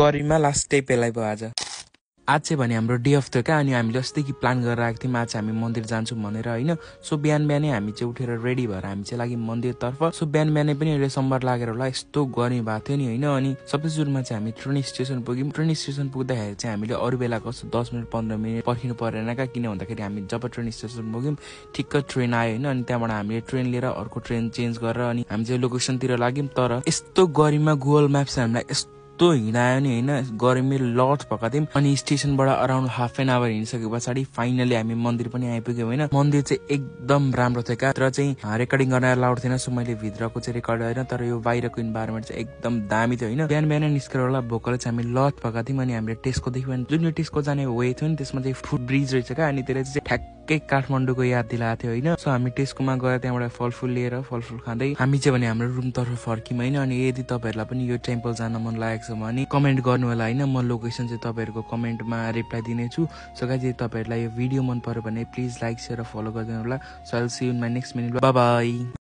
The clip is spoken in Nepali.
गरिमा लास्ट डे पेलाइ भयो आज चाहिँ भने हाम्रो डे अफ थियो क्या। अनि हामीले अस्तिदेखि प्लान गरेर आएको थियौँ आज हामी मन्दिर जान्छौँ भनेर होइन। सो बिहान बिहानै हामी चाहिँ उठेर रेडी भएर हामी चाहिँ लाग्यौँ मन्दिरतर्फ। सो बिहान बिहानै पनि अहिले सोमबार लागेर होला यस्तो गर्मी भएको थियो नि होइन। अनि सबै सुरुमा चाहिँ हामी ट्रेन स्टेसन पुग्यौँ। ट्रेन स्टेसन पुग्दाखेरि चाहिँ हामीले अरू बेला कस्तो 10 मिनट 15 मिनट पर्खिनु परेन क्या। किन भन्दाखेरि हामी जब ट्रेन स्टेसन पुग्यौँ ठिक्क ट्रेन आयो होइन। अनि त्यहाँबाट हामीले ट्रेन लिएर अर्को ट्रेन चेन्ज गरेर अनि हामी चाहिँ लोकेसनतिर लाग्यौँ। तर यस्तो गर्मीमा गुगल म्याप्स हामीलाई यस्तो हिँडायो नि होइन। गर्मी लट भएको थियौँ। अनि स्टेसनबाट अराउन्ड हाफ एन आवर हिँडिसके पछाडि फाइनली हामी मन्दिर पनि आइपुग्यौँ होइन। मन्दिर चाहिँ एकदम राम्रो थियो क्या। तर चाहिँ रेकर्डिङ गर्न अलाउड थिएन। सो मैले भित्रको चाहिँ रेकर्ड गरेन। तर यो बाहिरको इन्भाइरोमेन्ट चाहिँ एकदम दामी थियो होइन। बिहान बिहान निस्केर होला भोकले चाहिँ हामी लट भएको थियौँ। अनि हामीले टेस्को देख्यौँ भने जुन यो टेस्को जाने वे थियो नि त्यसमा चाहिँ फुट ब्रिज रहेछ क्या। अनि त्यसले चाहिँ ठ्याक्कै काठमाडौँको याद दिलाएको थियो होइन। सो हामी टेस्कोमा गएर त्यहाँबाट फलफुल लिएर फलफुल खाँदै हामी चाहिँ भने हाम्रो रुमतर्फ फर्क्यौँ होइन। अनि यदि तपाईँहरूलाई पनि यो टेम्पल जान मन लागेको छ भने कमेन्ट गर्नु होला होइन। म लोकेसन चाहिँ तपाईँहरूको कमेन्टमा रिप्लाई दिनेछु। सो गाइस यदि तपाईँहरूलाई यो भिडियो मन पर्यो भने प्लिज लाइक शेयर र फलो गरिदिनु होला। So I will see you in my next minute. Bye bye.